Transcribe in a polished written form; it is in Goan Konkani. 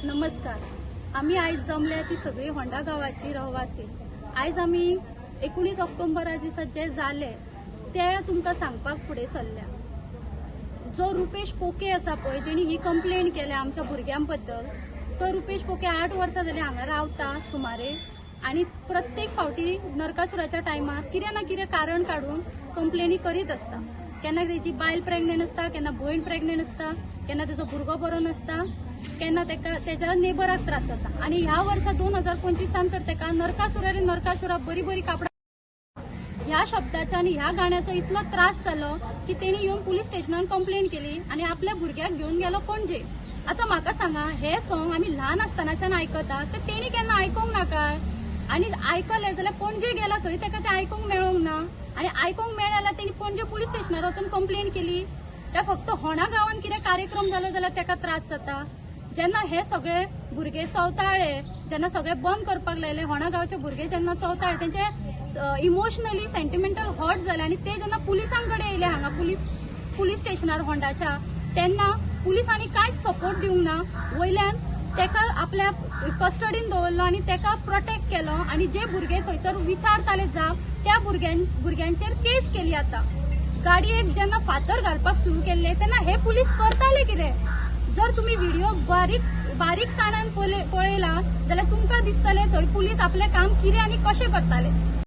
नमस्कार. आमी आयज जमल्या ती सगळी होंडा गांवाची रहिवासी. आयज आमी 19 ऑक्टोबरा दिसा जे जाले ते तुमकां सांगपाक फुडें सरल्या. जो रुपेश पोके आसा पळय, जेणी ही कंप्लेन केल्या आमच्या भुरग्यां बद्दल, तो रुपेश पोके 8 वर्सां जाली हांगा रावता सुमारे आनी प्रत्येक फावटी नरकासुराच्या टायमार कितें ना कितें कारण काडून कंप्लेनी करीत आसता. केन्ना तेजी बायल प्रेग्नेंट आसता, केन्ना भयण प्रेग्नेंट आसता, केन्ना तेजो भुरगो बरो नासता, केन्ना तेका तेज्या नेबराक त्रास जाता. आनी ह्या वर्सा 2025 तर तेका "नरकासुरा रे नरकासुरा, बरी बरी कापडां" ह्या शब्दाच्या आनी ह्या गाण्याचो इतलो त्रास जालो की तेणी येवन पुलीस स्टेशनान कंप्लेन केली आनी आपल्या भुरग्याक घेवन गेलो पणजे. आतां म्हाका सांगा, हे सॉंग आमी ल्हान आसतनाच्यान आयकता, तर तेणी केन्ना आयकूंक ना काय? आनी आयकलें जाल्यार पणजे गेला थंय तेका तें आयकूंक मेळोंक ना आनी आयकूंक मेळ्ळें जाल्यार तेणी पणजे पुलीस स्टेशनार वचून कंप्लेन केली. त्या फक्त होणा गांवान कितें कार्यक्रम जालो जाल्यार तेका त्रास जाता. जेन्ना हे सगळे भुरगे चवताळे, जेन्ना सगळे बंद करपाक लायले, होणा गांवचे भुरगे जेन्ना चवताळे, तेंचे इमोशनली सेंटिमेंटल हर्ट जाले आनी ते जेन्ना पुलिसां कडेन येयले हांगा पुलीस पुलीस स्टेशनार होंडाच्या, तेन्ना पुलिसांनी कांयच सपोर्ट दिवंक ना. वयल्यान तेका आपल्या कस्टडीन दवरलो आनी तेका प्रोटेक्ट केलो आनी जे भुरगे थंयसर विचारताले जाप, त्या भुरग्यांचेर केस केली. आतां गाडयेक जेन्ना फातर घालपाक सुरू केल्ले तेन्ना हे पुलीस करताले कितें? जर तुमी व्हिडिओ बारीक बारीकसाणान पळयला जाल्यार तुमकां दिसतलें थंय पुलीस आपलें काम कितें आनी कशें करताले.